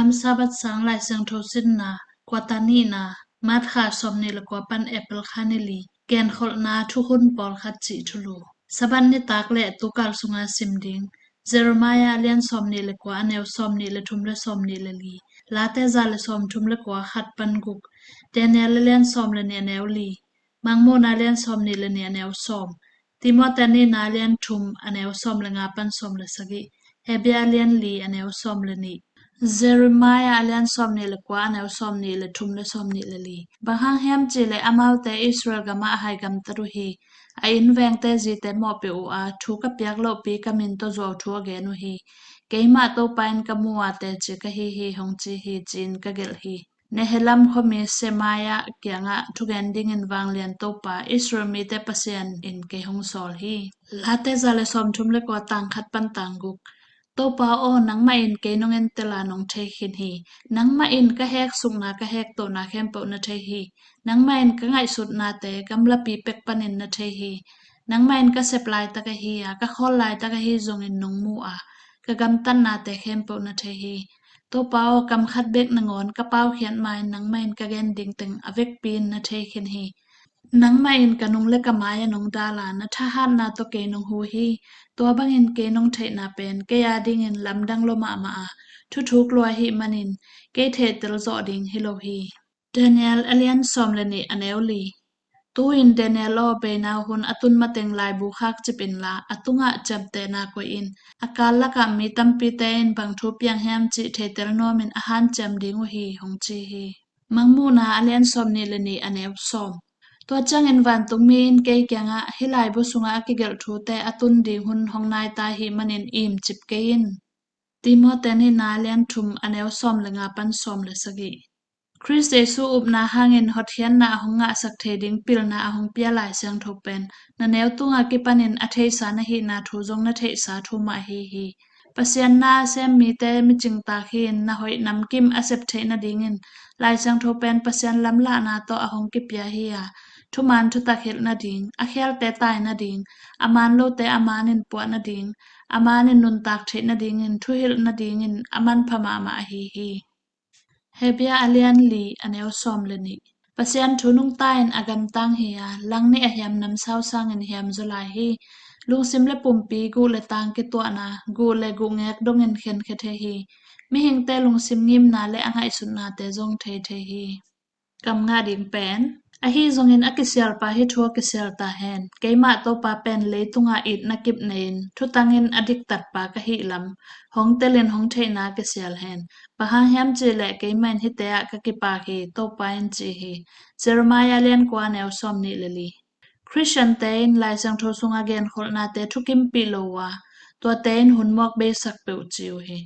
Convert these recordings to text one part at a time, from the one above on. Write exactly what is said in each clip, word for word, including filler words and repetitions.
Lam Sabbath sang Lai Siangtho sinna, kuata nihna, March kha sawmnih le kua pan April kha ni li, genkholhna thukhun pawlkhat cih thulu. Sabbath nitak le tukal sunga sim ding. Jeremiah a lian sawmnih le kua, a neu sawmnih le thum le sawmnih le li. Late za le sawmthum le kua, khat pan guk. Daniel a lian sawm le nih, a neu li. Mangmuhna a lian sawmnih le nih, a neu sawm. Timoti a nihna a lian thum, a neu sawm le nga pan sawm le sagih. Hebru a lian li, a neu sawm le nih. Jeremiah a lian sawmnih le kua, a neu sawmnih le thum le sawmnih le li. Bang hang hiam cih leh amaute Israel gamah a hai gamtat uh hi. A innvengte zite mawhpih uh a, thu ka piak lohpi ka min tawh zuau thu a gen uh hi. Keimah Topa in ka mu a teci ka hi hi, hong ci hi, ci-in ka gelh hi. Nehelam khuami Semaiah kiangah thugen dingin Vanglian Topa, Israel mite Pasian in kei hong sawl hi. Late za le sawmthum le kua, tang khat pan tang guk. Topa aw, nangmah in kei nong entel a nong thei khin hi. Nangmah in ka heksukna, ka hektohna khempeuh na thei hi. Nangmah in ka ngaihsutnate gamlapi pek panin na thei hi. Nangmah in ka sep laitak ahi a, ka khawl laitak ahi zongin nong mu a, ka gamtatnate khempeuh na thei hi. Topa aw, kam khat bek nangawn ka paukhiat ma-in nangmah in ka gen ding teng a vekpi in na thei khin hi. Nangmah in ka nung le ka mai-ah nong dal a, na thahatna tawh kei nong hu hi. Tua bangin kei nong theihna pen kei adingin lamdang lua mahmah a, thuthuk lua ahih manin kei theihtel zawh ding hi lo hi. Daniel a lian sawm le nih, a neu li. Tu-in Daniel aw, beina hun a tun mateng laibu khak cip inla, a tungah ciamtehna koih in. A kal lakah mi tampite in bang thu piang hiam cih theitel nuamin a hanciam ding uh hi, hong ci hi. Mangmuhna a lian sawmnih le nih, a neu sawm. Tua ciangin vantungmi in kei kiangah, hih laibu sungah a kigelh thute a tun ding hun hong nai ta ahih manin imcip kei in. Timoti a nihna a lian thum, a neu sawm le nga pan sawm le sagih. Khrist Jesuh upna hangin hotkhiatna a hong ngahsak thei ding pilna a hong pia Lai Siangtho pen na neu tunga kipanin a theisa na hihna thu zong na theihsa thu mah ahi hi. Pasian na a sem mite micingtak hi-in na hoih namkim a sep theih nadingin Lai Siangtho pen Pasian lamlahna tawh a hong kipia hi a, thuman thutak hilh nading, a khialte tai nading, a man lote a manin puah nading, a manin nuntak theih nadingin thuhilh nadingin a manpha mahmah ahi hi. Hebru a lian li, a neu sawm le nih. Pasian thu nungta in a gamtang hi a, langnih a hiam namsau sangin hiam zaw lai hi. Lungsim le pumpi, guh le tang kituahna, guh le guhngek dongin khenkhia thei hi. Mihingte lungsim ngimna le a ngaihsutnate zong thei thei hi. Kam ngah ding pen, ahi zongin a kisialpa hih thu a kisial ta hen. Keimah Topa pen leitungah itna kip nei-in thutangin a diktatpa ka hih lam hong telin hong theihna a kisial hen. Bang hang hiam cih leh keimah in hihte ah ka kipak hi, Topa in ci hi. Jeremiah lian kua, neu sawmnih le li. Khristiante in Lai Siangtho sunga genkholhnate thukimpih lo uh a, tuate in hun mawk beisak peuh ci uh hi.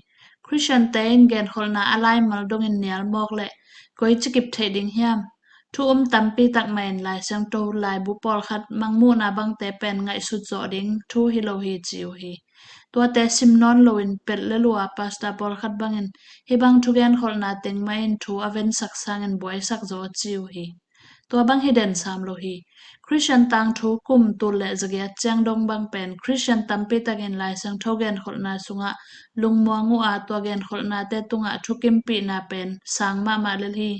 Khristiante in genkholhna a laimal dongin nial mawk leh koici kip theih ding hiam? Thu um tampi tak mah in Lai Siangtho laibu pawlkhat Mangmuhna bangte pen ngaihsut zawh ding thu hi lo hi ci uh hi. Tuate sim nawn loin pelh le lua pasta pawlkhat bangin hih bang thugenkholhna teng mah in thu a vensak sangin buaisak zaw ci uh hi. Tua bang hi den sam lo hi. Khristian tangthu kum tul le zagiat ciang dong bang pen Khristian tampi takin Lai Siangtho genkholhna sungah lungmuang uh a, tua genkholhnate tungah thukimpihna pen sang mahmah lel hi.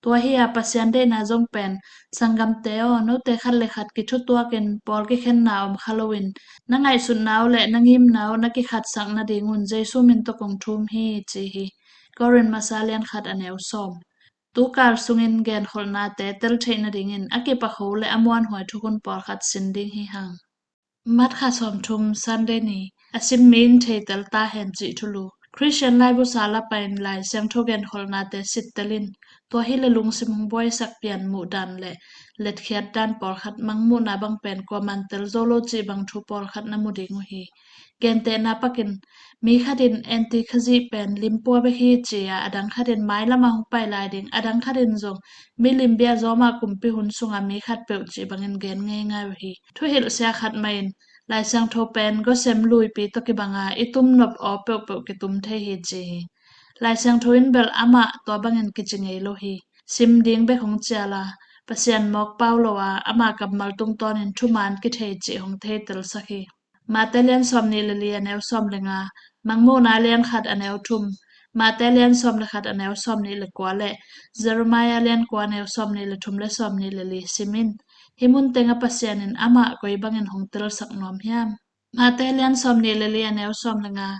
Tua hi a, Pasian deihna zong pen, sanggamte aw, note khat le khat kithutuakin pawl kikhenna om kha loin na ngaihsutna uh le na ngimna uh na kikhatsak nadingun Jesu min tawh kong thum hi, ci hi. Korin masa lian khat, a neu sawm. Tukal sungin genkholhnate tel theih nadingin a kipakho le a muanhuai thukhun pawlkhat sin ding hi hang. March kha sawmthum, Sunday ni. A simmi in theitel ta hen cih thulu. Khristian laibu sa la pain Lai Siangtho genkholhnate sittel in, tua hi le lungsim hong buaisak pian muhdan le letkhiat dan pawlkhat Mangmuhna bang pen kuaman tel zo lo cih bang thu pawlkhat na mu ding uh hi. Gentehna pakin, mi khat in Anti Khazih pen limpua bek hi ci a, a dang khat in mailam a hong pai lai ding, a dang khat in zong milim bia zawm a kumpi hun sunga mi khat peuh cih bangin gen ngeingai uh hi. Thuhilhsia khat mah in Lai Siangtho pen gosem luipi tawh kibang a, i tumnop aw peuhpeuh kitum thei hi ci hi. Lai Siangtho in bel amah tua bangin kici ngei lo hi. Sim ding bek hong cial a, Pasian mawk pau lo a, ama kammal tungtawnin thuman kithei cih hong theitelsak hi. Mate lian sawmnih le li, a neu sawm le nga, Mangmuhna lian khat, a neu thum. Mate lian sawm le khat a neu sawm nih le kua le Jeremiah lian kua a neu sawm nih le thum le sawm nih le li sim in. Hih mun tengah Pasian in amah koi bangin hong telsak nuam hiam? Mate lian sawm nih le li a neu sawm le nga.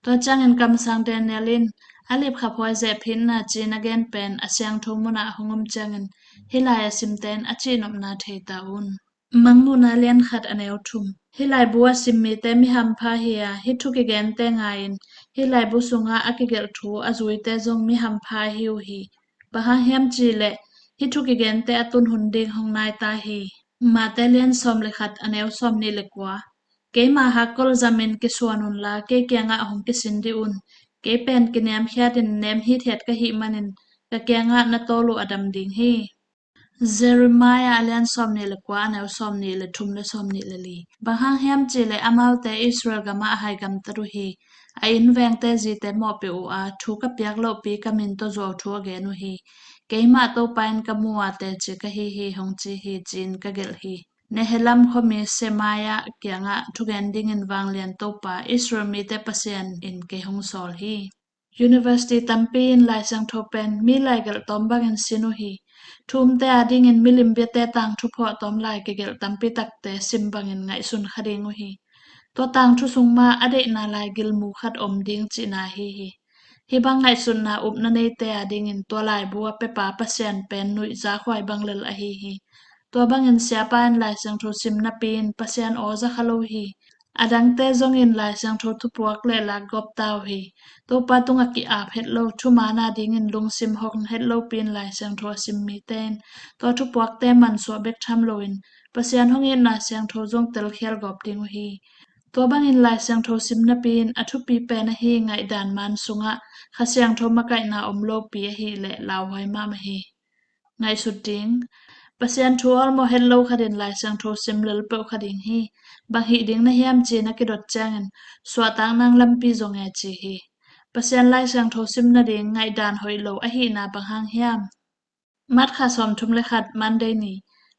Tua ciangin kamsang Daniel in a lipkhaphuai zehphitna ci-in a gen pen a siangtho munah hong om ciangin hih lai a simte in a cihnopna thei ta un. Mangmuhna lian khat a neu thum. Hih laibu a sim mite mi hampha hi a, hih thu kigente ngai-in hih laibu sungah a kigelh thu a zuite zong mi hampha hi uh hi. Bang hang hiam cihleh hih thu kigente a tun hun ding hong nai ta hi. Mate lian sawm le khat a neu sawm nih le kua. Keima hakkol zamin kisuan unla kei kiangah hong kisin dih un. Kei pen kiniamkhiatin nem hithiat ka hih manin ka kiangah na tawl uh a dam ding hi. Jeremiah a lian sawm nih le kua a neu sawm nih le thum le sawm nih le li. Bang hang hiam cihleh amaute Israel gamah a hai gamtat uh hi. A innvengte zite mawhpih uh a, thu ka piak lohpi ka min tawh zuau thu a gen uh hi. Keimah Topa in ka mu a teci ka hi hi hong ci hi ci-in ka gelh hi. Nehelam khuami Semaiah kiangah thugen dingin vanglian Topa Israel mite Pasian in kei hong sawl hi. University tampi in Lai Siangtho pen mi laigelh tawm bangin sin uh hi. Thu umte adingin milim biate tangthu phawh tawm lai kigelh tampi takte sim bangin ngaihsun kha ding uh hi. Tua tangthu sung mah a deihna lai gilmu khat om ding cihna ahi hi. Hih bang ngaihsutna upna neite adingin tua laibu a pepa Pasian pen nuihza khuai bang lel ahi hi. Tua bangin siapa in Lai Siangtho sim napi in Pasian aw za kha lo hi. Adangte zongin Lai Siangtho thupuak le lakgawp ta uh hi. Topa tungah ki-ap het lo, thumaan adingin lungsim hong het lopi in Lai Siangtho a sim mite in tua thupuakte mansuah bek tham loin Pasian hong itna siangtho zong telkhial gawp ding uh hi. Tua bangin Lai Siangtho sim napi in a thupi pen ahi ngaihdan maan sungah Kha Siangtho makaihna om lopi ahih leh lauhuai mahmah hi. Ngaihsut ding. Pasian thu awlmawh het lo khatin Lai Siangtho sim lel peuh kha ding hi. Bang hih ding na hiam ci-in a kidot ciangin suahtak nang lampi zong e ci hi. Pasian Lai Siangtho sim nading ngaihdan hoih lo ahihna bang hang hiam? March kha sawmthum le khat, Monday ni.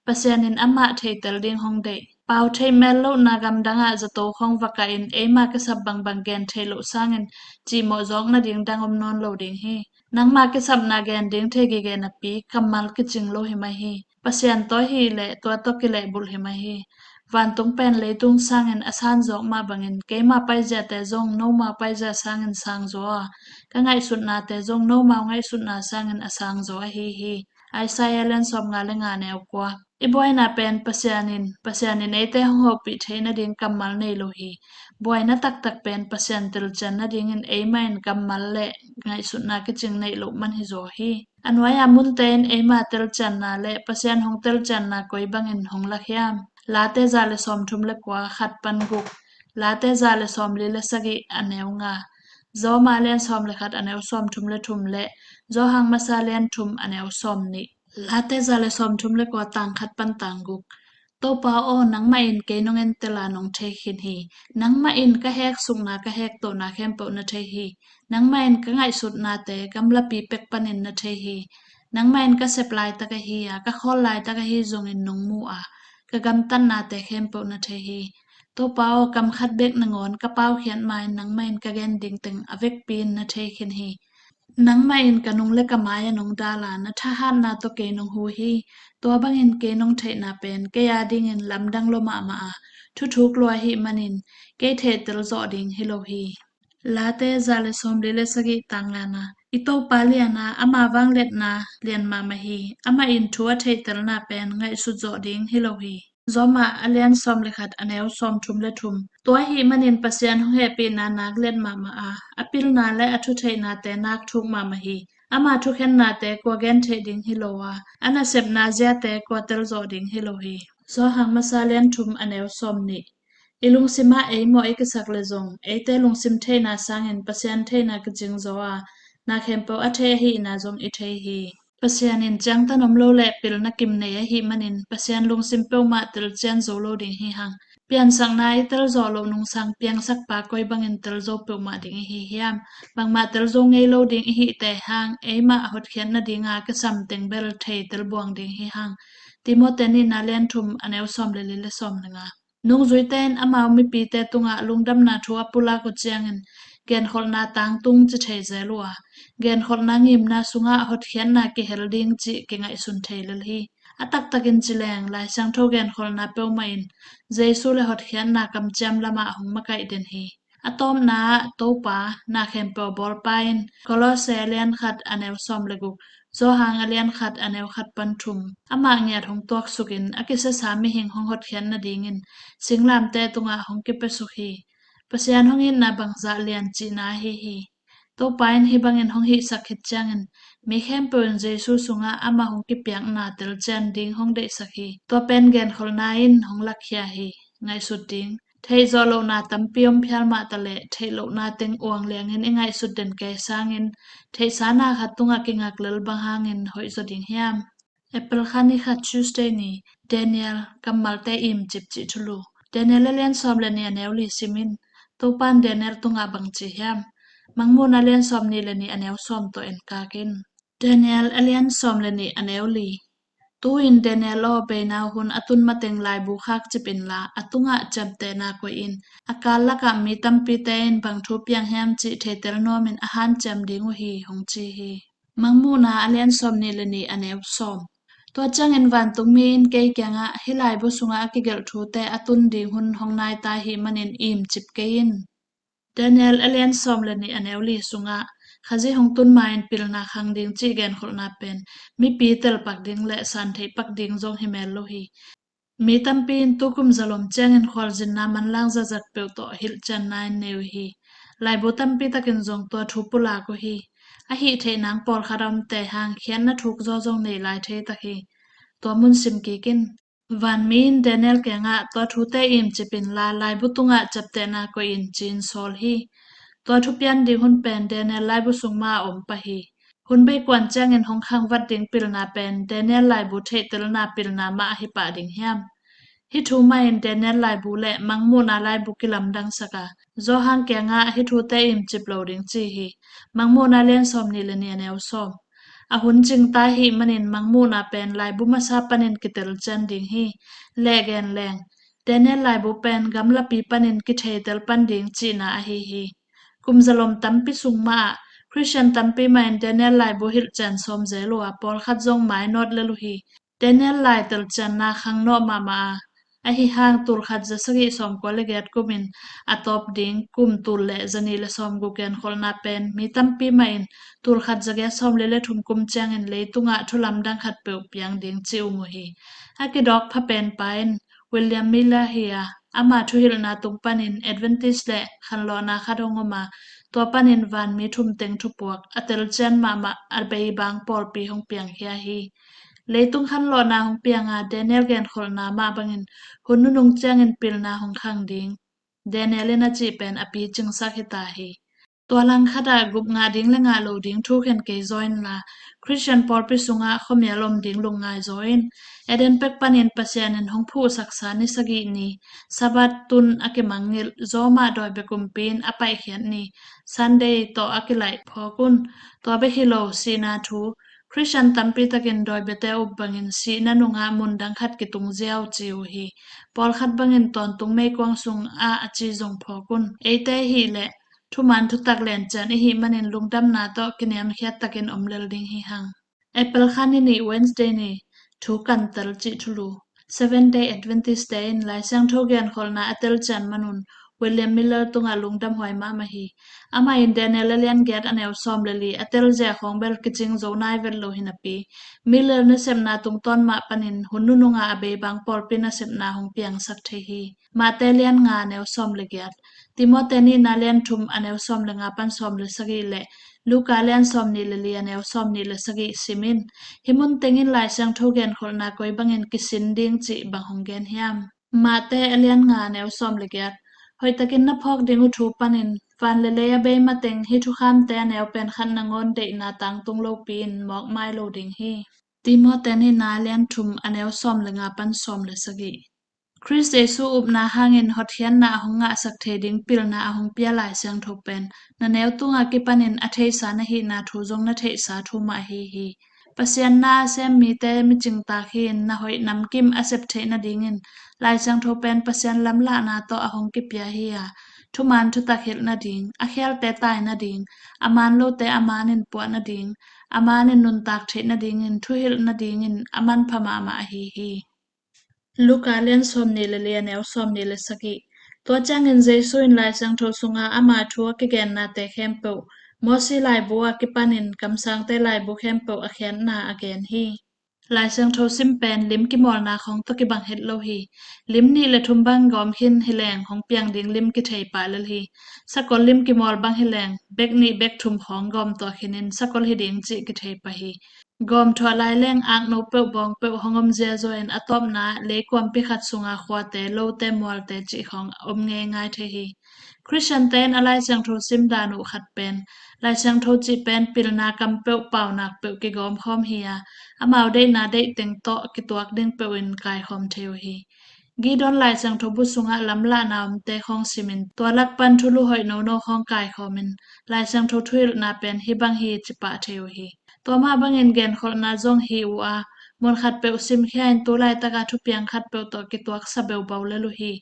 Pasian in amah theitel ding hong deih. Pau theih mel lohna gamdang ah zato khawng va kah in eima kisap bangbang gen theih loh sangin cihmawh zawk nading dang om nawn lo ding hi. Nangma kisapna gen ding thei gige napi kammal kicing lo hi mai hi. Pasian tawh ahih leh tua tawh kilehbulh hi mai hi. Vantung pen leitung sangin a sanzawk mah bangin keima paiziate zong nomau paizia sangin sangzaw a, ka ngaihsutnate zong nomau ngaihsutna sangin a sangzaw ahi hi. Isaiah lian sawmnga le nga neu kua. I buaina pen Pasian in, Pasian in eite hong hopih thei nading kammal nei lo hi. Buaina taktak pen Pasian telcian nadingin eima in kammal le ngaihsutna kicing neih loh man hi zaw hi. A nuai-a munte in eima telcianna le Pasian hong telcianna koi bangin hong lak hiam? Late za le sawmthum le kua, khat pan guk. Late za le sawmli le sagih, a neu nga. Zawma lian sawm le khat a neu sawmthum le thum le Zawhang masa lian thum a neu sawmnih. Late za le sawmthum le kua, tang khat pan tang guk. Topa aw, nangmah in kei nong entel a nong thei khin hi. Nangmah in ka hek sukna ka hek tawhna khempeuh na thei hi. Nangmah in ka ngaihsutnate gamlapi pek panin na thei hi. Nangmah in ka sep laitak ahi a, ka khawl laitak ahi zongin nong mu a, ka gamtatnate khempeuh na thei hi. Topa aw, kam khat bek nangawn ka paukhiat ma-in nangmah in ka gen ding teng a vekpi in na thei khin hi. Nangmah in ka nung le ka mai-ah nong dal a, na thahatna tawh kei nong hu hi. Tua bangin kei nong theihna pen kei adingin lamdang lua mahmah a, thuthuk lua ahih manin kei theitel zawh ding hi lo hi. Late za le sawmli le sagih, tang ngana. I Topa lian a, ama vangliatna lian mahmah hi. Amah in thu a theihtelna pen ngaihsut zawh ding hi lo hi. Zawma a lian sawm le khat a neu sawmthum le thum. Tua ahih manin Pasian hong hehpihna nak liat mahmah a, a pilna le a thutheihnate nak thuk mahmah hi. Ama thukhennate kua gen theih ding hi lo a, a nasepna ziate kua telzawh ding hi lo hi. Zawhang masa lian thum a neu sawmnih. I lungsimah eimawh i kisak leh zong eite lungsim theihna sangin Pasian theihna kicing zaw a, na khempeuh a thei ahihna zong i thei hi. Pasian in ciangtan om lo le pilna kim nei ahih manin Pasian lungsim peuhmah telcian zo lo ding hi hang. Piansakna i telzawh loh nungsang piangsakpa koi bangin telzo peuhmah ding i hi hiam? Bangmah telzo ngei lo ding i hih teh hang, eimah a hotkhiat nadinga kisam teng bel thei telbuang ding hi hang. Timote nihna lian thum a neu sawm le li le sawm le nga. Nungzuite in amau mipite tungah lungdamna thu a pulak uh ciangin genkholhna tangtung ci thei zel uh a, genkholhna ngimna sungah hotkhiatna kihel ding cih kingaihsun thei lel hi. A taktakin ci leng, Lai Siangtho genkholhna peuhmah in Jesu le hotkhiatna kamciam lamah hong makaih den hi. A tawpna ah Topa, na khempeuh bawlpa in Kolose a lian khat a neu sawm le guk, Johan a lian khat a neu khat pan thum, amah ngiat hong tuaksukin a kisiasa mihing hong hotkhiat nadingin singlamteh tungah hong kipiasuk hi. Pasian hong itna bangzah lian cihna ahi hi. Topa in hih bangin hong hihsak khit ciangin mi khempeuh in Jesu sungah amah hong kipiakna telcian ding hong deihsak hi. Tua pen genkholhna in hong lakkhia hi. Ngaihsut ding. Theih zawh lohna tampi om phial mah taleh theih lohna teng uang liangin i ngaihsut den kei sangin theihsa na khat tungah kingak lel bang hangin hoih zaw ding hiam? April kha ni khat Tuesday ni. Daniel, kammalte imcip cih thulu. Daniel a lian sawm le nih a neu li sim in. Topa in Daniel tungah bang ci hiam? Mangmuhna a lian sawm nih le nih a neu sawm tawh enkak in. Daniel a lian sawm le nih a neu li. Tu-in Daniel aw, beina hun a tun mateng laibu khak cip inla, a tungah ciamtehna koih in. A kal lakah mi tampite in bang thu piang hiam cih theitel nuamin a hanciam ding uh hi, hong ci hi. Mangmuhna a lian sawm nih le nih a neu sawm. Tua ciangin vantungmi in kei kiangah, hih laibu sungah a kigelh thute a tun ding hun hong nai ta ahih manin imcip kei in. Daniel a lian sawm le nih a neu li sungah Khazih hong tun ma-in pilna khang ding cih genkholhna pen mipi telpak ding le santheihpak ding zong hi mel lo hi. Mi tampi in tukum zalom ciangin khualzinna manlang zatzat peuh tawh hilhcianna in nei uh hi. Laibu tampi takin zong tua thu pulak uh hi. A hih theih nang pawlkhat a omte hang khiatna thuk zaw zong nei lai thei tak hi. Tua mun sim kik in. Vanmi in Daniel kiangah tua thute imcip inla laibu tungah ciaptehna koih in ci-in sawl hi. Tua thupian ding hun pen Daniel laibu sung mah a om pah hi. Hun bei kuan ciangin hong khangvat ding pilna pen Daniel laibu theihtelna pilna mah ahi pah ding hiam? Hih thu mah in Daniel laibu le Mangmuhna laibu kilamdangsak a, Johan kiangah hih thute imcip lo ding ci hi. Mangmuhna lian sawm nih le nih a neu sawm. A hun cingta ahih manin Mangmuhna pen laibu masa panin kitelcian ding hi. Lehgen leng, Daniel laibu pen gamlapi panin kitheitel pan ding cihna ahi hi. Kum zalom tampi sung mah ah Khristian tampi mah in Daniel laibu hilhcian sawm zel uh a, pawlkhat zong mainawt lel uh hi. Daniel lai telcianna khangnawh mahmah a, ahi hang tulkhat zasagih sawmkua le giat kumin a tawp ding kum tul le zanih le sawmguk genkholhna pen mi tampi mah in tulkhat zagiat sawmli le thum kum ciangin leitungah thulamdang khatpeuh piang ding ci um uh hi. A kidawk pha penpa in William Miller hi a, ama thuhilhna tung panin Adventist le khanlawhna khat hong om a, tua panin vanmi thum teng thupuak a telcian mahmah a beibang pawlpi hong piangkhia hi. Leitung khanlawhna hong pianga Daniel genkholhna mah bangin hun nunung ciangin pilna hong khang ding Daniel in a cih pen a picingsak hita hi. Tua langkhatah gupngah ding le ngah lo ding thukhen kei zaw inla, Khristian pawlpi sungah khuamial om ding lungngai zaw in. Eden pek panin Pasian in hong phuhsaksa ni sagih ni, Sabbath tun a kimangngilh zawmah dawi bekumpi in a paihkhiat ni, Sunday tawh a kilaih phawk un. Tua bek hi lo, sihna thu, Khristian tampi takin dawi biate up bangin sihna nungah mundang khat kitung ziau ci uh hi. Pawlkhat bangin tawntung meikuang sungah a ci zong phawk un. Eite ahih leh thuman thutak lencian ihih manin lungdamna tawh kiniamkhiat takin om lel ding hi hang. April kha ni nih Wednesday ni. Thu kantel cih thulu. Seventh Day Adventist te in Lai Siangtho genkholhna a telcian manun William Miller tungah lungdamhuai mahmah hi. Amah in Daniel a lian giat a neu sawm le li a telzia khawng bel kicing zo nai vet lo hi napi, Miller nasepna tungtawn mah panin hun nununga a beibang pawlpi nasepna hong piangsak thei hi. Mate lian nga a neu sawm le giat, Timote nihna lian thum a neu sawm le nga pan sawm le sagih le Luka lian sawm nih le li a neu sawm nih le sagih sim in. Hih mun tengin Lai Siangtho genkholhna koi bangin kisin ding cih bang hong gen hiam? Mate a lian nga a neu sawm le giat. Hoihtakin na phawk ding uh thu panin van le lei a bei mateng hih thukhamte a neu pen khat nangawn deihna tangtung lopi in mawkmai lo ding hi. Timote nihna a lian thum a neu sawm le nga pan sawm le sagih. Khrist Jesu upna hangin hotkhiatna a hong ngahsak thei ding pilna a hong pia Lai Siangtho pen na neu tunga kipanin a theihsa na hihna thu zong na theihsa thu mah ahi hi. Pasian na a sem mite micingtak hi-in na hoih namkim a sep theih nadingin Lai Siangtho pen Pasian lamlahna tawh a hong kipia hi a, thuman thutak hilh nading, a khialte tai nading, a man lote a man in puah nading, a man in nuntak theih nadingin thuhilh nadingin a manpha mahmah ahi hi. Luka lian sawmnih le li, a neu sawmnih le sagih. Tua ciangin Jesu in Lai Siangtho sunga ama thu a kigennate khempeuh, Mosi laibu a kipanin kamsangte laibu khempeuh a khiatna a gen hi. Lai Siangtho sim pen lim kimawlna khawng tawh kibang het lo hi. Lim nih le thum bang gawm khin hileng hong piang ding lim kithei pah lel hi. Sakol lim kimawl bang hileng bek nih bek thum khawng gawm tuah khinin sakol hi ding cih kithei pah hi. Gawm thuah lai leng akno peuh bawng peuh hong om ziazua in a tawpna leikuampi khat sunga khuate, lote, mualte cih khawng om ngeingai thei hi. Khristiante in a Lai Siangtho sim dan uh khat pen, Lai Siangtho cih pen pilna kam peuh, paunak peuh kigawm khawm hi a, amau deihna deih teng tawh kituak ding peuh in kaikhawm thei uh hi. Gideon Lai Siangtho bu sungah lamlahna omte khawng simin tua lak pan thulu hoih nono khawng kaikhawmin Lai Siangtho thuhilhna pen hih bang hi ci pah thei uh hi. Tua mah bangin genkholhna zong hi uh a, mun khatpeuh simkhia in tu laitaka thupiang khatpeuh tawh kituak sa beubau lel uh hi.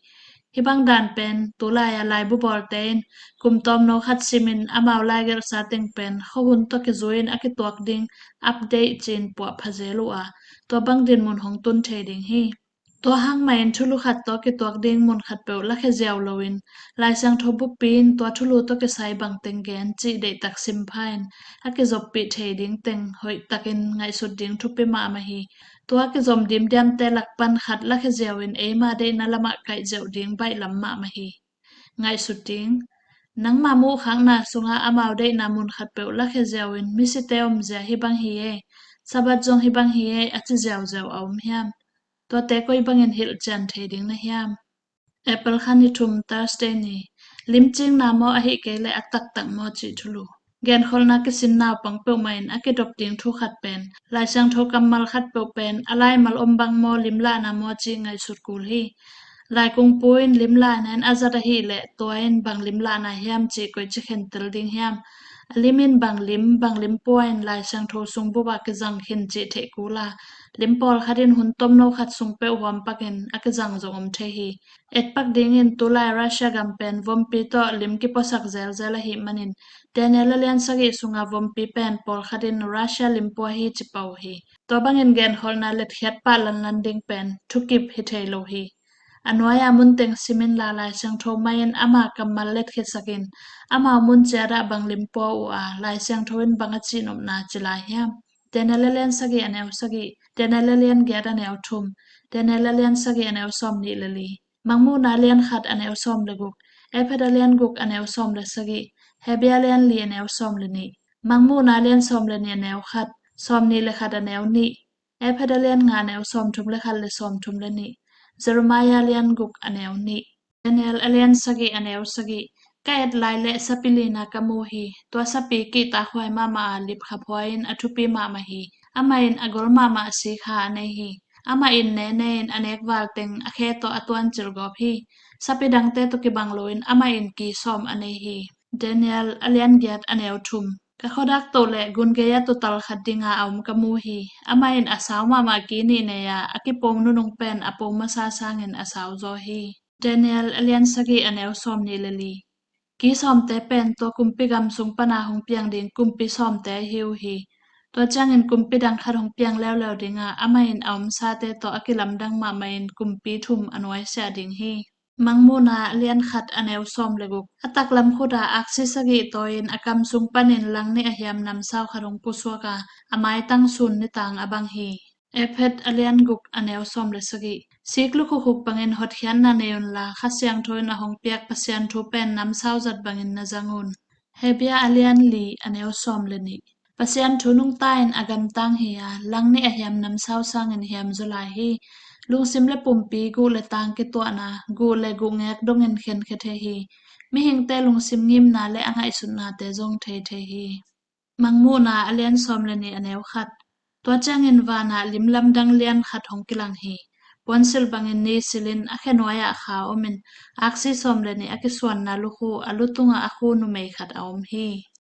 Hih bang dan pen tu lai-a laibu bawlte in kum tawmno khat simin amau laigelhsa teng pen khuahun tawh kizui-in a kituak ding update ci-in puah phazel uh a, tua bang dinmun hong tun thei ding hi. Tua hang mahin thulu khat tawh kituak ding mun khatpeuh lakhia ziau loin Lai Siangtho buppi in tua thulu tawh kisai bangteng gen cih deihtak simpha in a kizoppih thei ding teng hoihtakin ngaihsut ding thupi mahmah hi. Tua kizom dimdiamte lak pan khat lakhia ziau in eima deihna lamah kaih ziau ding baihlam mahmah hi. Ngaihsut ding. Nangma muhkhakna sungah amau deihna mun khatpeuh lakhia ziau in misite omzia hih bang hi e, Sabbath zong hih bang hi e a ci ziauziau a om hiam? Tuate koi bangin hilhcian thei ding na hiam? April kha ni thum, Thursday ni. Limcingna maw, ahih kei leh a taktak maw cih thulu. Genkholhna kisin naupang peuhmah in a kidop ding thu khat pen Lai Siangtho kammal khatpeuh pen a laimal om bang maw limlahna maw cih ngaihsut kul hi. Laikungpu in limlahna in a zat ahih leh tua in bang limlahna hiam cih koici khentel ding hiam? A lim in bang lim, bang lim pua in Lai Siangtho sung bup ah kizang khin cih theih kul a, lim pawlkhat in hun tomno khat sung peuh huam pakin a kizang zong om thei hi. Etpak dingin tulai Russia gam pen vompi tawh lim kipuasak zelzel ahih manin Daniel a lian sagih sunga vompi pen pawlkhat in Russia lim pua hi ci pah uh hi. Tua bangin genkholhna letkhiat pah lanlan ding pen thukip hi thei lo hi. A nuai-a munteng sim inla Lai Siangtho mai-in ama kammal letkhiatsak in amau mun ciatah bang lim pua uh a, Lai Siangtho in bang a cihnopna ci lai hiam? Daniel a lian sagih a neu sagih, Daniel a lian giat a neu thum, Daniel a lian sagih a neu sawmnih le li, Mangmuhna a lian khat a neu sawm le guk, Efet a lian guk a neu sawm le sagih, Hebia a lian li a neu sawm le nih, Mangmuhna a lian sawm le nih a neu khat, sawmnih le khat a neu nih, Efet a lian nga a neu sawmthum le khat le sawmthum le nih, Jeremiah a lian guk a neu nih, Daniel a lian sagih a neu sagih. Ka et lai leh sapi lina ka mu hi. Tua sapi kihtakhuai mahmah a lipkhaphuai in a thupi mahmah hi. Amah in a gol mahmah sikha a nei hi. Amah in nene in a nekval teng a khe tawh a tuancil gawp hi. Sapi dangte tawh kibang loin amah in ki sawm a nei hi. Daniel a lian giat a neu thum. Ka khuadak toh leh gun gei-a tutal khat dinga a om ka mu hi. Amah in a sau mahmah ki nih nei-a a kipom nunung pen a pom masa sangin a sau zaw hi. Daniel a lian sagih a neu sawmnih le li. Ki sawmte pen tua kumpi gam sung pana hong piang ding kumpi sawmte ahi uh hi. Tua ciangin kumpi dang khat hong piang leuleu dinga amah in a omsate tawh a kilamdang mahmah in kumpi thum a nuaisiah ding hi. Mangmuhna a lian khat a neu sawm le guk. A taklam khutah aksi sagih tawi-in a kam sung panin lang nih a hiam namsau khat hong pusuak a, a maitang sun nitang a bang hi. Efet a lian guk a neu sawm le sagih. Sik lukhukhuk bangin hotkhiatna nei unla, Kha Siangtho in a hong piak Pasian thu pen namsau zat bangin na zang un. Hebia a lian li a neu sawm le nih. Pasian thu nungta in a gamtang hi a, lang nih a hiam namsau sangin hiam zaw lai hi. Lungsim le pumpi guh le tang kituahna, guh le guhngek dongin khenkhia thei hi. Mihingte lungsim ngimna le a ngaihsutnate zong thei thei hi. Mangmuhna a lian sawm le nih a neu khat. Tua ciangin vanah lim lamdang lian khat hong kilang hi. Puansilh bangin ni silhin a khe nuai-ah kha omin aksi sawm le nih a kisuanna lukhu a lu tungah a khu numei khat a om hi.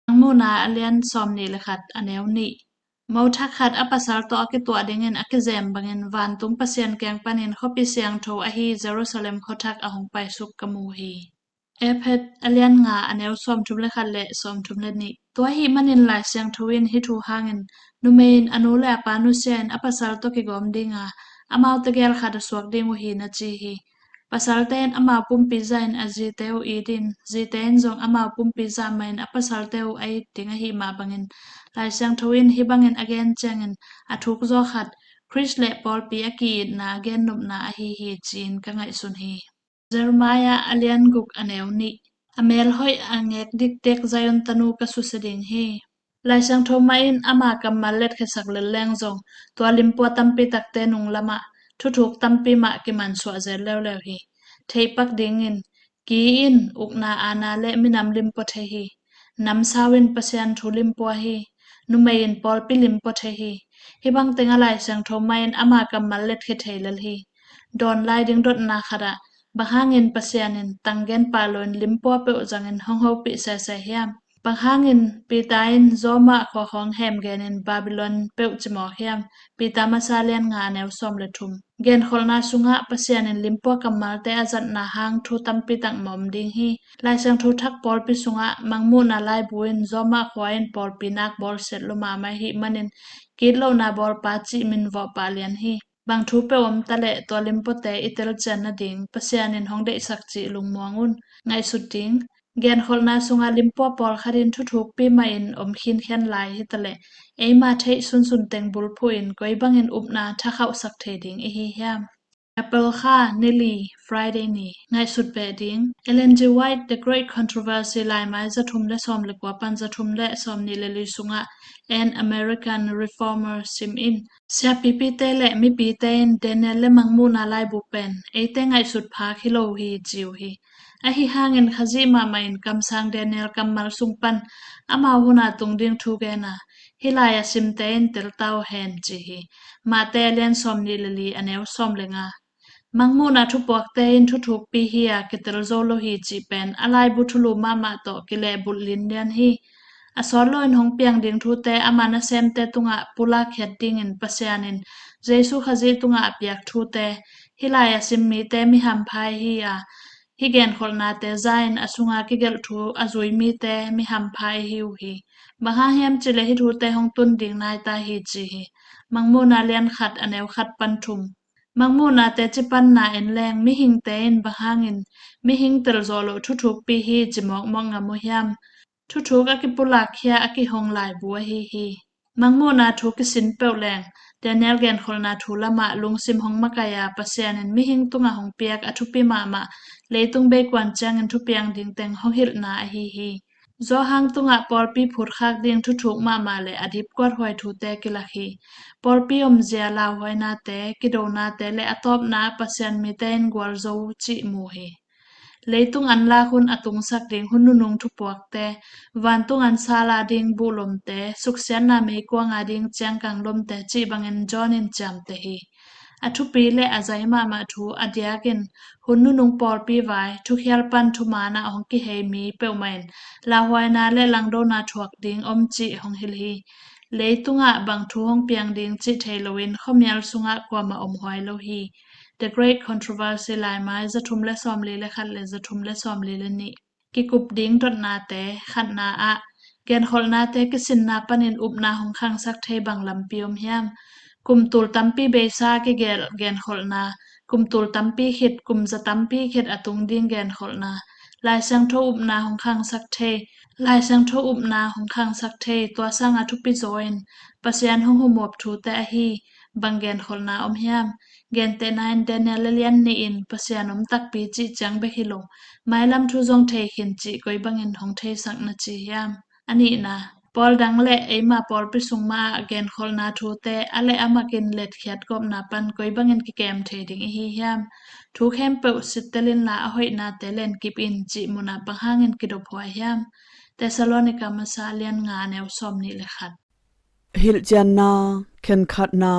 Mangmuhna a lian sawmnih le khat a neu nih. Mo thak khat a pasal tawh a kituah dingin a kizem bangin vantung Pasian kiang panin khuapi siangtho ahi Jerusalem khuathak a hong paisuk ka mu hi. Efesa a lian nga a neu sawmthum le khat le sawmthum le nih. Tua ahih manin Lai Siangtho in hih thu hangin numei in a nu le a pa nusia in a pasal tawh kigawm dinga, amaute gel khat a suak ding uh hi, na ci hi. Pasalte in amau pumpi zahin a zite uh it in, zite in zong amau pumpi zah mahin a pasalte uh a it ding ahih mah bangin Lai Siangtho in hih bangin a gen ciangin a thuk zaw khat Khrist le pawlpi a ki-itna a gennopna ahi hi ci-in ka ngaihsun hi. Jeremiah a lian guk a neu nih. A mel hoih a ngek dikdek Zion tanu ka susia ding hi. Lai Siangtho mah in ama kammal letkhiasak lel leng zong tua limpua tampi takte nung lamah thuthuk tampi mah kimansuah zel leuleu hi. Theihpak dingin, ki in ukna aana le minam limpua thei hi. Namsau in Pasian thu limpua hi. Numei in pawlpi limpua thei hi. Hih bang tengah Lai Siangtho mah in ama kammal letkhia thei lel hi. Dawn lai ding dotna khatah, bang hangin Pasian in tanggen pah loin limpua peuh zangin hong hopih sese hiam? Bang hangin Peter in Roma khua khawng hem genin Babylon peuh cimawk hiam? Peter masa lian nga a neu sawm le thum. Genkholhna sungah Pasian in limpua kammalte a zatna hang thu tampi tak mawk ding hi. Lai Siangtho thak pawlpi sungah Mangmuhna laibu in Roma khua in pawlpi nak bawlsiat lua mahmah ahih manin kitlohna bawlpa cih min vawh pah lian hi. Bang thu peuh om taleh tua limpuate i telcian nading Pasian in hong deihsak cih lungmuang un. Ngaihsut ding. Genkholhna sungah limpua pawlkhat in thuthukpi mahin om khinkhian lai hitaleh, eima theih sunsun teng bulphuh in koi bangin upna thakhauhsak thei ding i hi hiam? April kha, nili, Friday ni. Ngaihsut beh ding. Ellen G. White, The Great Controversy, laimai zathum le sawm le kua pan zathum le sawm nih le li sungah An American Reformer sim in. Siapipite le mipite in Daniel le Mangmuhna laibu pen eite ngaihsut phak hi lo hi ci uh hi. Ahi hangin Khazih mahmah in kamsang Daniel kammal sung pan amau huna tung ding thu gen a, hih lai a simte in telta uh hen ci hi. Mate a lian sawm nih le li a neu sawm le nga. Mangmuhna thupuakte in thuthukpi hi a kitel zo lo hi cih pen a laibu thulu mahmah tawh kilehbulh linlian hi. A sawt loin hong piang ding thute ama nasemte tungah pulak khiat dingin Pasian in Jesu Khazih tungah a piak thute, hih lai a sim mite mi hampha i hi a, hih genkholhnate za in a sunga kigelh thu a zui mite mi hampha i hi uh hi. Bang hang hiam cihleh hih thute hong tun ding nai ta hi ci hi. Mangmuhna lian khat a neu khat pan thum. Mangmuhna teci panna en leng mihingte in bang hangin mihing telzawh loh thuthukpi hi ci mawkmawk ngam uh hiam? Thuthuk a kipulakkhia a kihong laibu ahi hi. Mangmuhna thu kisin peuh leng Daniel genkholhna thu lamah lungsim hong makaih a, Pasian in mihing tungah hong piak a thupi mahmah leitung beikuan ciangin thupiang dingteng hong hilhna ahi hi. Johan tungah pawlpi phutkhak ding thuthuk mahmah le a dipkuat huai thute kilak hi. Pawlpi omzia lauhuainate, kidonate le a tawpna ah Pasian mite in gualzo uh cih mu hi. Leitung anlak hun a tungsak ding hun nunung thupuakte, vantung ansa la ding buhlomte, suksiatna meikuang a ding ciangkang lomte cih bangin John in ciamteh hi. A thupi le a zai mahmah thu a diakin hun nunung pawlpi vai, thukhial pan thumaan ah hong kihei mi peuhmah in lauhuaina le langdona thuak ding om cih hong hilh hi. Leitungah bang thu hong piang ding cih thei loin khuamial sungah kuamah om huai lo hi. The Great Controversy, laimai zathum le sawmli le khat le zathum le sawmli le nih. Kikup ding dotnate. Khatna ah, genkholhnate kisinna panin upna hong khangsak thei bang lampi om hiam? Kum tul tampi beisa kigelh genkholhna, kum tul tampi khit, kum za tampi khit a tung ding genkholhna, Lai Siangtho upna hong khangsak thei, Lai Siangtho upna hong khangsak thei, tua sanga thupi zaw in Pasian hong humawp thute ahi bang genkholhna om hiam? Gentehna in Daniel a lian nih in Pasian om takpi cih ciang bek hi lo, mailam thu zong thei khin cih koi bangin hong theisak na ci hiam? A nihna, pawl dang le eima pawlpi sung mah ah genkholhna thute a le a makin letkhiat gawpna pan koi bangin kikem thei ding i hi hiam? Thu khempeuh sittel inla a hoihnate lenkip in cih munah bang hangin kidop huai hiam? Thessalonika masa a lian nga a neu sawm nih le khat. Hilhcianna, khenkhatna,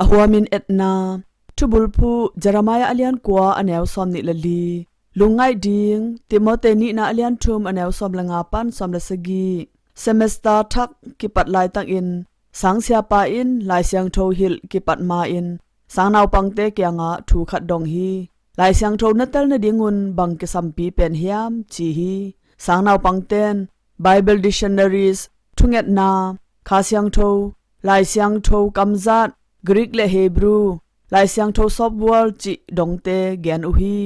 a huamin etna, thubulphuh Jeremiah a lian kua a neu sawm nih le li. Lungngaih ding, Timote nihna a lian thum a neu sawm le nga pan sawm le sagih. Semester thak kipat laitakin sangsiapa in Lai Siangtho hilh kipat ma-in sangnaupangte kiangah thu khat dong hi. Lai Siangtho na tel nadingun bang kisampi pen hiam ci hi. Sangnaupangten Bible Dictionaries, thungetna, Kha Siangtho, Lai Siangtho kamzat, Greek le Hebrew, Lai Siangtho sawpvual cih dongte gen uh hi.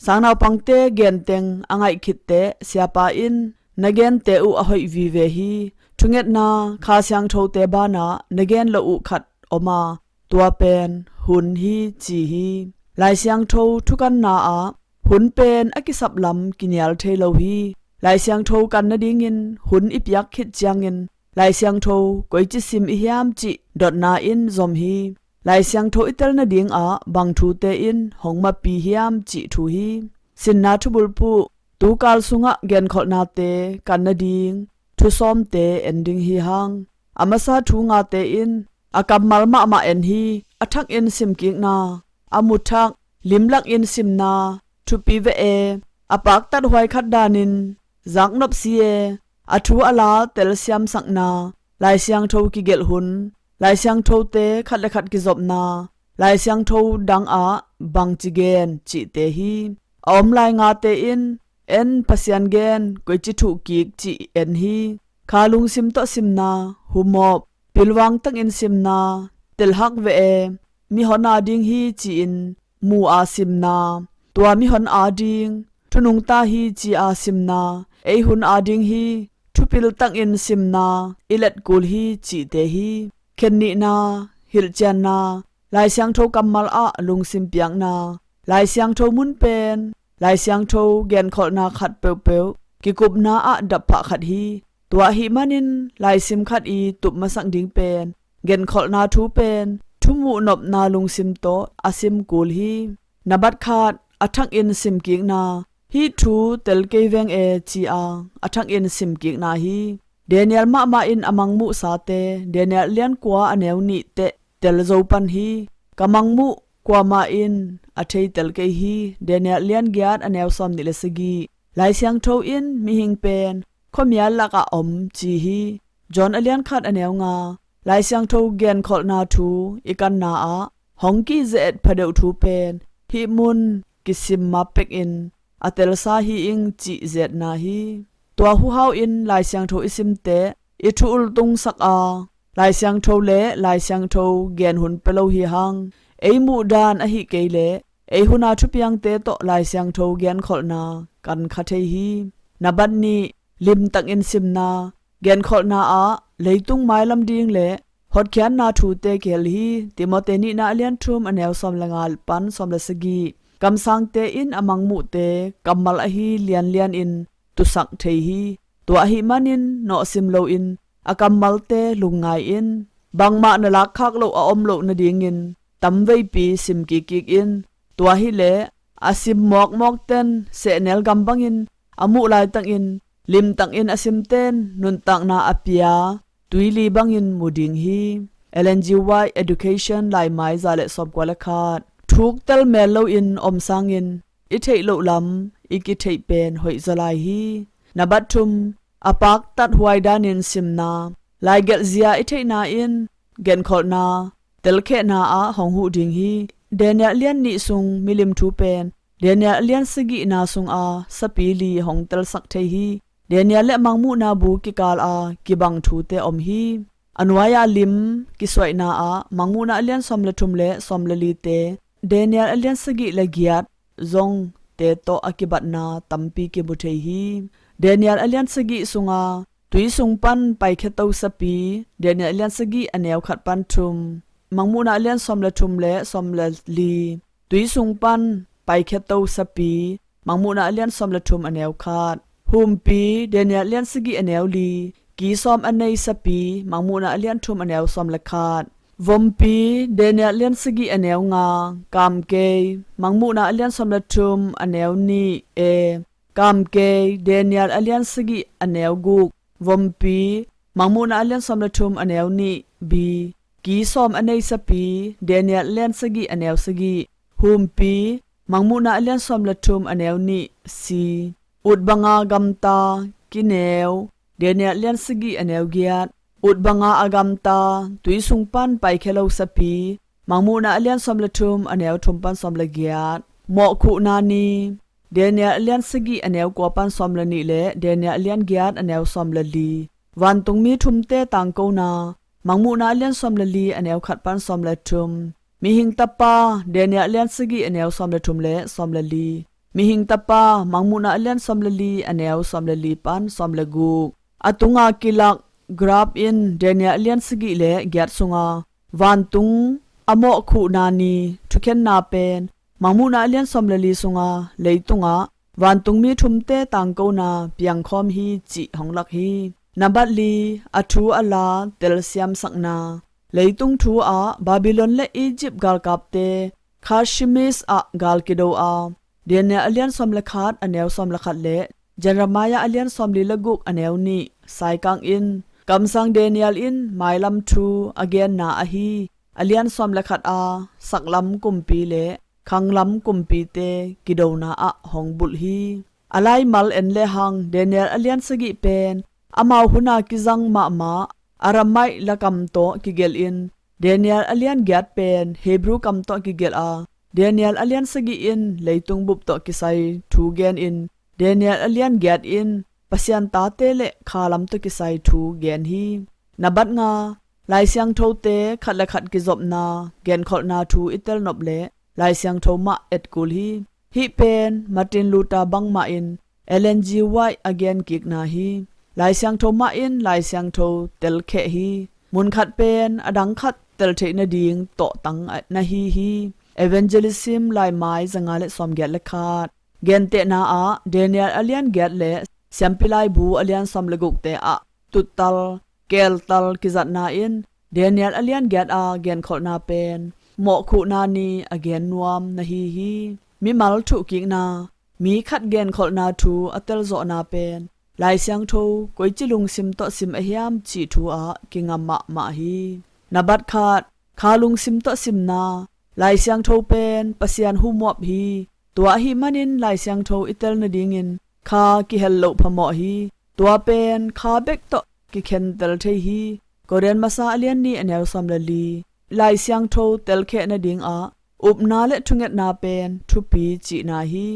Sangnaupangte genteng a ngaih khitteh siapa in na gente uh a hoih vive hi. Thungetna, Kha Siangthote banah na gen loh uh khat om a, tua pen hun hi ci hi. Lai Siangtho thukanna ah hun pen a kisap lam kinial thei lo hi. Lai Siangtho kan nadingin hun i piak khit ciangin Lai Siangtho koici sim i hiam cih dotna in zom hi. Lai Siangtho i tel nadingah bang thute in hong mapi hiam cih thu hi. Sinna thubulphuh, tukal sungah genkholhnate kan nading thusawmte en ding hi hang. A masa thu ngate in a kammal mahmah en hi. A thakin simkikna, a muthak, limlakin simna, thupi veh e, a paktat huai khat danin zaknop si e, a thu a la telsiamsakna, Lai Siangtho kigelh hun, Lai Siangthote khat le khat kizopna, Lai Siangtho dangah bangci gen cihte hi. A om lai ngate in en Pasian gen koici thuh kik cih en hi. Kha lungsim tawh simna, humawp, pilvang takin simna, telhak veh e, mihon a ding hi ci-in mu a simna, tua mihon a ding thunungta hi ci a simna, ei hun a ding hi, thupil takin simna, i let kul hi cihte hi. Khen nihna, hilhcianna, Lai Siangtho kammal ah lungsim piakna, Lai Siangtho mun pen Lai Siangtho genkholhna khat peuhpeuh kikupna ah dapphah khat hi. Tua ahih manin laisim khat i tup masak ding pen genkholhna thu pen thumuh nopna lungsim tawh a sim kul hi. Nabat khat, a thakin simkikna, hih thu tel kei veng e ci a a thakin simkikna hi. Daniel mahmah in a mangmuhsate, Daniel lian kua a neu nih teh tel zo pan hi. Ka mangmuh kuamah in a theitel kei hi. Daniel lian giat a neu sawm nih le sagih. Lai Siangtho in mihing pen khuamial lakah om ci hi. John a lian khat a neu nga. Lai Siangtho genkholhna thu i kanna ah hong kizet phadeuh thu pen hih mun kisim map pekin a telsa hi ing cih zetna hi. Tua huhau in Lai Siangtho i simteh i thu ultungsak a, Lai Siangtho le Lai Siangtho gen hun pia lo hi hang. Ei muhdan ahih kei leh ei huna thupiangte tawh Lai Siangtho genkholhna kan kha thei hi. Nabat nih, limtakin simna, genkholhna ah leitung mailam ding le hotkhiatna thute kihel hi. Timote nihna a lian thum a neu sawm le nga pan sawm le sagih. Kamsangte in a mangmuhte kammal ahi lianlian in tusak thei hi. Tua ahih manin nawhsim loin a kammalte lungngai in. Bangmah na lakkhak loh a om loh nadingin tamveipi sim kikkik in. Tua hileh a sim mawkmawkten sehnel gam bangin a muh laitakin limtakin a simten nuntakna a pia tuili bangin mu ding hi. Ellen G. White, Education, Laimai za le sawmkua le khat. Thuk tel mel loin om sangin i theih loh lam i kitheih pen hoih zaw lai hi. Nabat thum, a paktat huai danin simna. Laigelh zia i theihna in genkholhna telkhehna ah hong huh ding hi. Daniel lian nih sung milim thu pen Daniel lian sagihna sunga sapi li hong telsak thei hi. Daniel le mangmuhna bu kikal a kibang thute om hi. A nuai-a lim kisuaihna ah mangmuhna a lian sawm le thum le sawm le lite, Daniel a lian sagih le giat zongte tawh a kibatna tampi kimu thei hi. Daniel a lian sagih sunga tui sung pan paikhia to sapi, Daniel a lian sagih a neu khat pan thum, mangmuhna a lian sawm le thum le sawm le li, tui sung pan paikhia to sapi, mangmuhna a lian sawm le thum a neu khat. Humpi, Daniel lian sagih a neu li, ki sawm a nei sapi, mangmuhna a lian thum a neu sawm le khat. Vompi, Daniel lian sagih a neu nga. Kamkei, mangmuhna a lian sawm le thum a neu nih e. Kamkei, Daniel a lian sagih a neu guk. Vompi, mangmuhna a lian sawm le thum a neu nih bi. Ki sawm a nei sapi, Daniel lian sagih a neu sagih. Humpi, mangmuhna a lian sawm le thum a neu nih si. Ut banga gamta, kineu, Daniel lian sagih a neu giat. Ut banga a gamta, tui sung pan paikhia lo sapi, mangmuhna a lian sawm le thum a neu thum pan sawm le giat. Mawhkhuhna ni. Daniel a lian sagih a neu kua pan sawm le nih le Daniel a lian giat a neu sawm le li. Vantungmi thumte tangkona. Mangmuhna a lian sawm le li a neu khat pan sawm le thum. Mihing tapa, Daniel a lian sagih a neu sawm le thum le sawm le li. Mihing tapa, Mangmuhna a lian sawm le li a neu sawm le li pan sawm le guk. A tunga kilak graph in Daniel a lian sagih le giat sunga vantung a mawhkhuhna ni thukhenna pen Mangmuhna a lian sawm le li sunga leitungah vantungmi thumte tangkona piangkhawm hi cih hong lak hi. Nabat li, a thu a la telsiamsakna. Leitung thu ah Babylon le Egypt galkapte Carchemish ah gal kido a, Daniel a lian sawm le khat a neu sawm le khat le Jeremiah a lian sawm li le guk a neu nih saikang in kamsang Daniel in mailam thu a genna ahi a lian sawm le khat a saklam kumpi le khanglam kumpite kidona ah hong bulh hi. A laimal en lehang Daniel a lian sagih pen amau huna kizang mahmah Aramaic lakam tawh kigelh in Daniel a lian giat pen Hebrew kam tawh kigelh a, Daniel a lian sagih in leitung bup tawh kisai thu gen in Daniel a lian giat in Pasian tate le khalam tawh kisai thu gen hi. Nabat nga, Lai Siangthote khat le khat kizopna genkholhna thu i telnop le Lai Siangtho mah etkul hi. Hih pen Martin Luther bangmah in Ellen G. White a genkikna hi. Lai Siangtho mah in Lai Siangtho telkheh hi. Munkhat pen a dang khat teltheih nading tawhtang na hi hi. Evangelism laimai zanga le sawmgiat le khat. Gentehna ah Daniel a lian giat le Siampi Laibu a lian sawm le gukte ah tuttal, keltal kizatna in Daniel a lian giat a genkholhna pen mawhkhuhna ni a gen nuam na hi hi. Mimal thuhkikna, mi khat genkholhna thu a telzawhna pen Lai Siangtho koici lungsim tawh sim a hiam cih thu ah kingam mahmah hi. Nabat khat, kha lungsim tawh simna. Lai Siangtho pen Pasian humuap hi. Tua ahih manin Lai Siangtho i tel nadingin kha kihel loh phamawh hi. Tua pen kha bek tawh kikhentel thei hi. Korin masa a lian nih a neu sawm le li. Lai Siangtho telkheh nadingah upna le thungetna pen thupi cihna hi.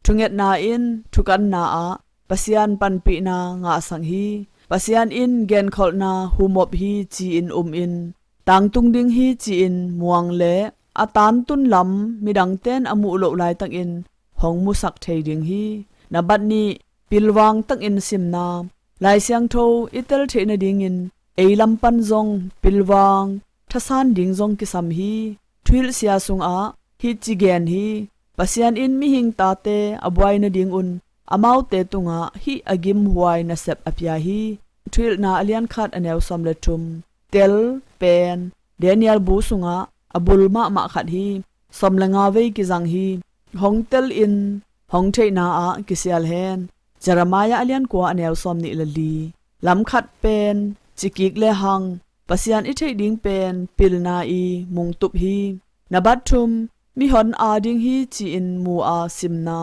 Thungetna in thukanna ah Pasian panpihna ngahsak hi. Pasian in genkholhna humop hi ci-in um in tangtung ding hi ci-in muang le a tantun lam midangten a muh loh laitakin hong musak thei ding hi. Nabat nih, pilvang takin simna. Lai Siangtho i tel theih nadingin ei lam pan zong pilvang thasan ding zong kisam hi. Thuhilhsia sungah hih ci gen hi. Pasian in mihing tate a buai nadingun amaute tungah hih a gimhuai nasep a pia hi. Thuhilhna a lian khat a neu sawm le thum. Tel pen Daniel bu sungah a bul mahmah khat hi. Sawm le nga vei kizang hi. Hong tel in hong theihna ah kisial hen. Jeremiah a lian kua a neu sawm nih le li. Lam khat pen cikik lehang Pasian i theih ding pen pilna i mungtup hi. Nabat thum, mihon a ding hi ci-in mu a simna.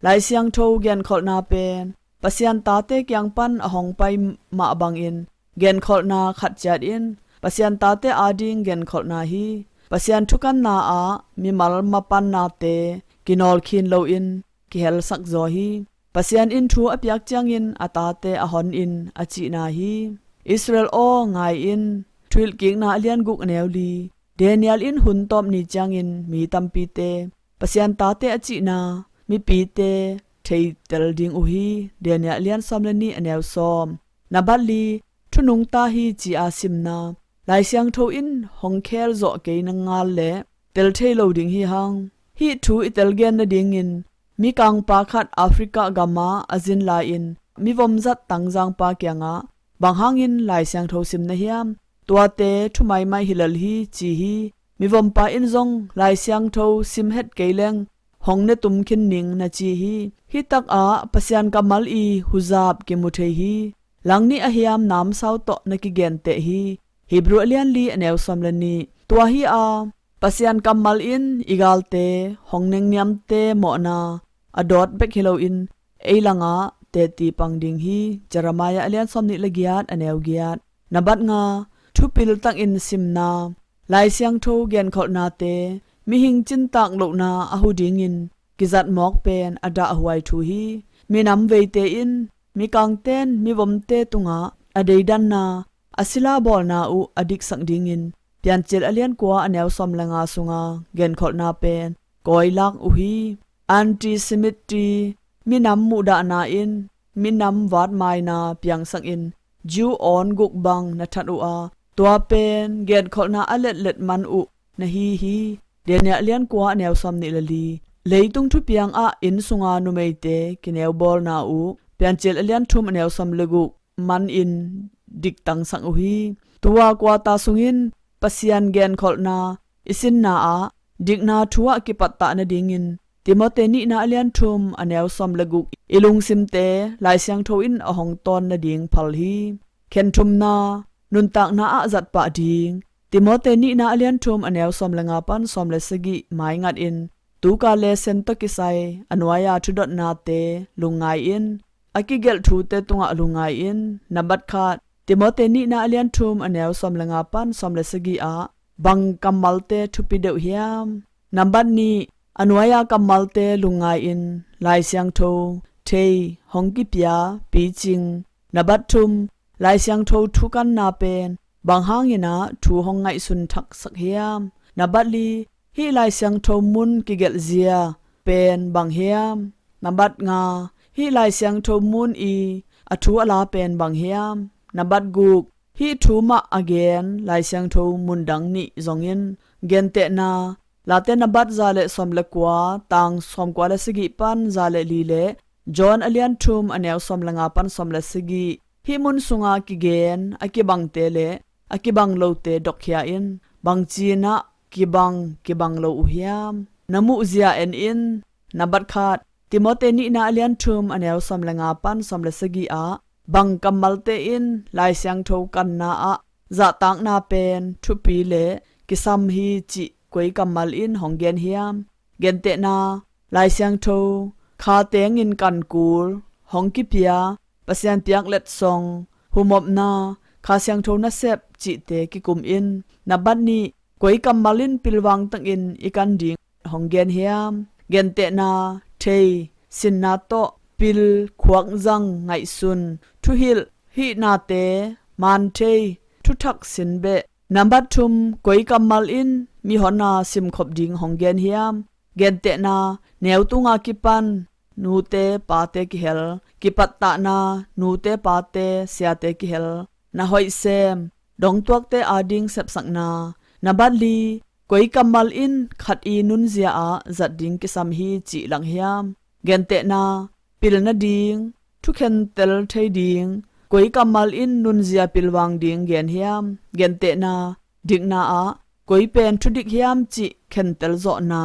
Lai Siangtho genkholhna pen Pasian tate kiang pan a hong pai mah bangin genkholhna khat ciat in Pasian tate a ding genkholhna hi. Pasian thukanna ah mimal mapannate kinawlkhin loin kihelsak zaw hi. Pasian in thu a piak ciangin a tate a hon in a cihna hi. Israel aw, ngai in. Thuhilhkikna a lian guk a neu li. Daniel in hun tawp ni ciangin mi tampite Pasian tate a cihna mipite theitel ding uh hi. Daniel a lian sawm le nih a neu sawm. Nabat li, thu nungta hi ci-a simna. Lai Siangtho in hong khel zawh kei na ngal le tel thei lo ding hi hang. Hih thu i tel gen nadingin mikangpa khat Africa gamah a zin lai-in mivom zat tangzangpa kiangah bang hangin Lai Siangtho sim na hiam? Tuate thu maimai hi lel hi ci hi. Mivompa in zong Lai Siangtho sim het kei leng hong ne tum khin ning na ci hi. Hih takah Pasian kammal i huzap kimu thei hi. Langnih a hiam namsau tawh na kigenteh hi. Hebrew a lian li a neu sawm le nih. Tua hi a, Pasian kammal in i galte hong nengniamte mawhna a dawt bek hi loin ei langah teti pang ding hi. Jeremiah a lian sawm nih le giat a neu giat. Nabat nga, thupil takin simna. Lai Siangtho genkholhnate mihing cintak lohna a hu dingin kizat mawk pen a dahhuai thu hi. Minam veite in mikangten mivomte tungah a deidanna, a sila bawlna uh a diksak dingin Piancil a lian kua a neu sawm le nga sunga genkholhna pen kawilak uh hi. Anti-Semitic, minam muhdahna in minam vatmaina piangsakin Jew awn guk bang na that uh a, tua pen genkholhna a letlet man uh na hi hi. Daniel a lian kua a neu sawm nih le li. Leitung thupiang ah inn sunga numeite kineu bawlna uh Piancil a lian thum a neu sawm le guk manin diktangsak uh hi. Tua kuata sungin Pasian genkholhna i sinna ah dikna thu ah kipattah nadingin Timote nihna a lian thum a neu sawm le guk i lungsimte Lai Siangtho in a hong tawn nading phal hi. Khen thumna, nuntakna ah zatpah ding. Timote nihna a lian thum a neu sawm le nga pan sawm le sagih maingatin tuka le sen tawh kisai a nuai-a thudotnate lungngai in, a kigelh thute tungah lungngai in. Nambat khat, Timote nihna a lian thum a neu sawm le nga pan sawm le sagih ah bang kammalte thupi deuh hiam? Nambat nih, a nuai-a kammalte lungngai in Lai Siangtho thei, hong kipia, picing. Nambat thum, Lai Siangtho thukanna pen bang hangin ah thu hong ngaihsun thaksak hiam? Nambat li, hih Lai Siangtho mun kigelhzia pen bang hiam? Nambat nga, hih Lai Siangtho mun i a thu a la pen bang hiam? Nambat guk, hih thu mah a gen Lai Siangtho mun dang nih zongin. Gentehna, Late nambat za le sawm le kua, tang sawm kua le sagih pan za le li le John a lian thum a neu sawm le nga pan sawm le sagih. Hih mun sunga kigen a kibangte le a kibang lote dokkhia in. Bangci-in ah kibang, kibang lo uh hiam? Na muhzia en in. Nambat khat, Timote nihna a lian thum a neu sawm le nga pan sawm le sagih ah bang kammalte in Lai Siangtho kanna ah zahtakna pen thupi le kisam hi cih koi kammal in hong gen hiam? Gentehna, Lai Siangtho, kha tengin kan kul, hong kipia, Pasian piak letsong, humopna, Kha Siangtho nasep cihte kikum in. Nambat nih, koi kammal in pilvang takin i kan ding hong gen hiam? Gentehna, thei, sinna tawh, pil, khuakzang, ngaihsun, thuhilh, hih nate, maan thei, thuthak sin beh. Nambat thum, koi kammal in mihon a simkhop ding hong gen hiam? Gentehna, neu tunga kipan nute pate kihel, kipattahna, nute pate siate kihel, na hoih sem, dongtuakte ading sepsakna. Nambat li, koi kammal in khat i nunzia ah zat ding kisam hi cih lang hiam? Gentehna, pil nading, thukhentel thei ding, koi kammal in nunzia pilvang ding gen hiam? Gentehna, dikna ah koi pen thudik hiam cih khentel zawhna.